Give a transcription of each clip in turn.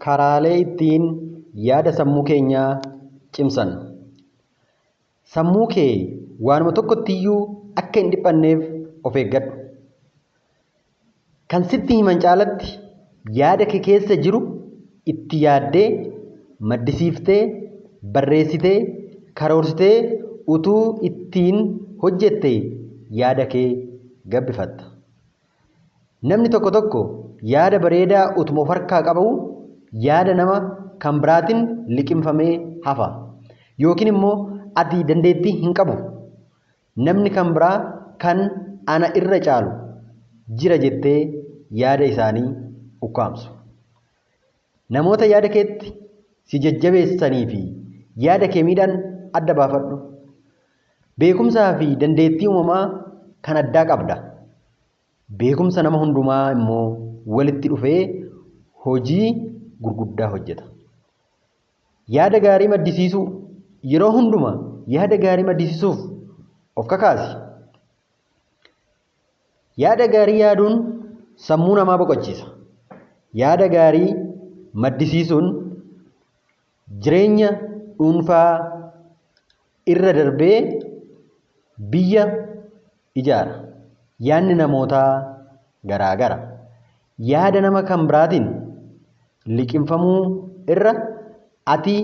Karaalee ittiin yaada sammuu keenyaa cimsannu. Sammuu kee waanuma tokkottiyyuu akka hin dhiphanneef of eeggadhu. Kan sitti himan caalatti yaada kee keessa jiru itti yaaddee, maddisiiftee, barreessitee, karoorsitee utuu ittiin hojjettee yaada kee gabbifatta. Namni tokko tokko yaada bareedaa utuma of harkaa qabuu yaada nama kan biraatiin liqimfamee hafa. Yookiin immoo ati dandeettii hin qabu. Namni kan biraa kan ana irra caalu jira jettee yaada isaanii ukkaamsu. Namoota yaada keetti si jajjabeessanii fi yaada kee miidhan adda baafadhu. Beekumsaa fi dandeettii uumamaa kan addaa qabda. Beekumsa nama hundumaa immoo walitti dhufee hojii gurguddaa hojjeta. Yaada gaarii maddisiisuu. Yeroo hunduma yaada gaarii maddisiisuuf of kakaasi. Yaada gaarii yaaduun sammuu namaa boqochiisa. Yaada gaarii maddisiisuun jireenya dhuunfaa irra darbee biyya ijaara. Yaadni namootaa garaa gara. Yaada nama kan biraatiin liqimfamuu irra ati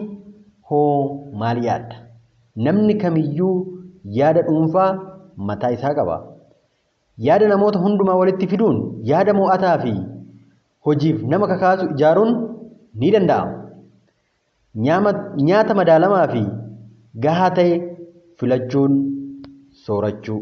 hoo maal yaadda? Namni kamiyyuu yaada dhuunfaa mataa isaa qaba. Yaada namoota hundumaa walitti fiduun yaada mo'ataa fi hojiif nama kakaasu ijaaruun ni danda'ama. Nyaata madaalamaa fi gahaa ta'e filachuun soorachuu.